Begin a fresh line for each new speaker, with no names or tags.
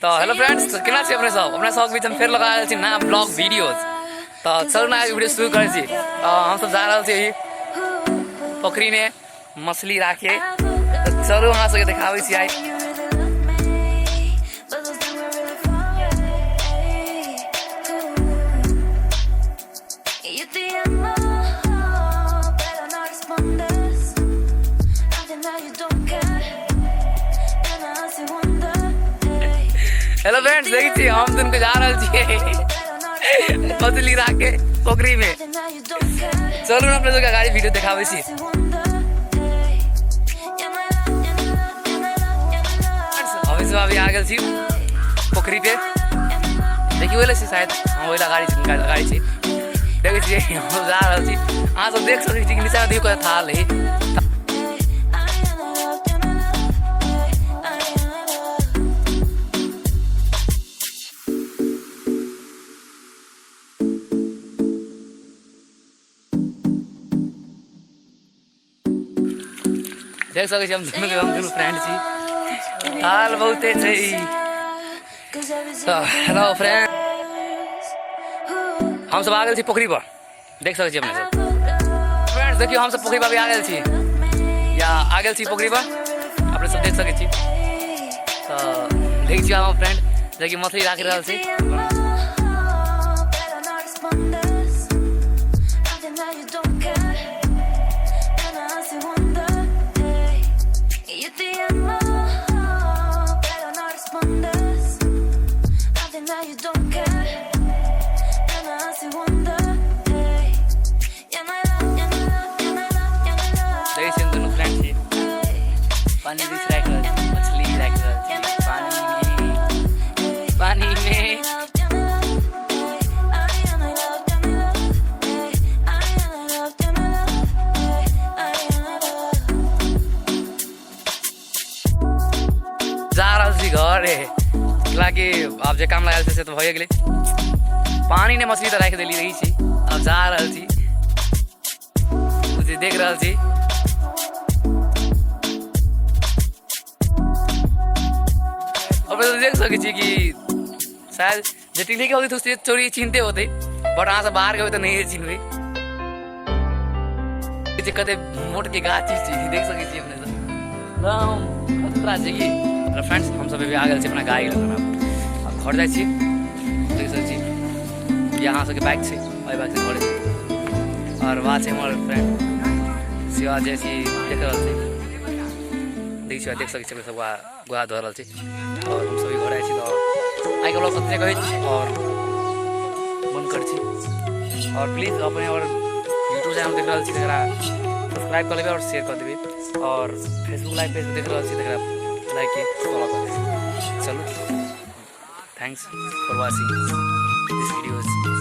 तो hello friends, केना छी अपने सब? अपने सबके बीच हम फेर लगा रहल छी नया ब्लॉग वीडियोज। तो चलू ना वीडियो शुरू करै छी। हम सब जा रहल छी पोखरी में मछली राखे। तो चलू अहाँ सबके देखाबै छी आइ। हेलो फ्रेंड्स, देखै छी हम दुनू के जा रहल छियै मछली राखे पोखरी में। चलू ना अपने सबके गाड़ी वीडियो देखाबै छी। अभी सब अभी आ गेल छी पोखरी पे। देखियो ओहि छी शायद हम ओहि गाड़ी छी, गाड़ी छी। देखै छियै हम जा रहल छी। अहाँ सब देख सकै छी कि नीचा देखियो कते थाल है। देख सकै छी हम दुनू के, हम दुनू फ्रेंड छी। थाल बहुते छै। तो हेलो फ्रेंड, हम सब आ गेल छी पोखरी पर। देख सकै छी अपने सब। फ्रेंड्स देखियो हम सब पोखरी पर भी आ गेल छी या आ गेल छी पोखरी पर, अपने सब देख सकै छी। तो देख छी हमर फ्रेंड जेकि मछली राखि रहल छी। देखै छी हम दुनू फ्रेंड छी, पानी दिस राखि रहल छी, मछली राखि रहल छी पानी में, पानी में। जा रहल छी घरे, हालांकि आब जे काम लागल छै से तऽ भए गेलै। पानी ने मछली तऽ राखि देली रही छी। आब जा रहल छी, जे देख रहल छी। अपने तो देख सकै छी कि शायद जे टिल्ही के होते तो चोरी चिन्हते होते, बट अहाँ सब बाहर के तऽ नहीं चिन्हबै। जे कते मोट के गाछी छै, देख सकै छी अपने सब, एकदम खतरा छै कि। फ्रेंड्स हम सब अभी आ गेल छी अपना गाड़ी लग। आब घर जाइ छी। देख सकै छी कि अहाँ सबके बाइक छै, ओहि बाइक से घर और वहाँ छै हमर फ्रेंड शिवा, जे छी देख रहल छै। देख छी, देख सकै छी सब गुहा धो रहल छी और हम सभी घर आइ छी। तऽ आइके ब्लॉग एतने कहै छी और बंद करै छी। और प्लीज अपने और यूट्यूब चैनल देख रहल छी तकरा सब्सक्राइब कऽ लेबै और शेयर कऽ देबै, और फेसबुक लाइव पेज देख रहल छी तकरा लाइक के फॉलो कऽ देबै। चलू, thanks for watching this videos.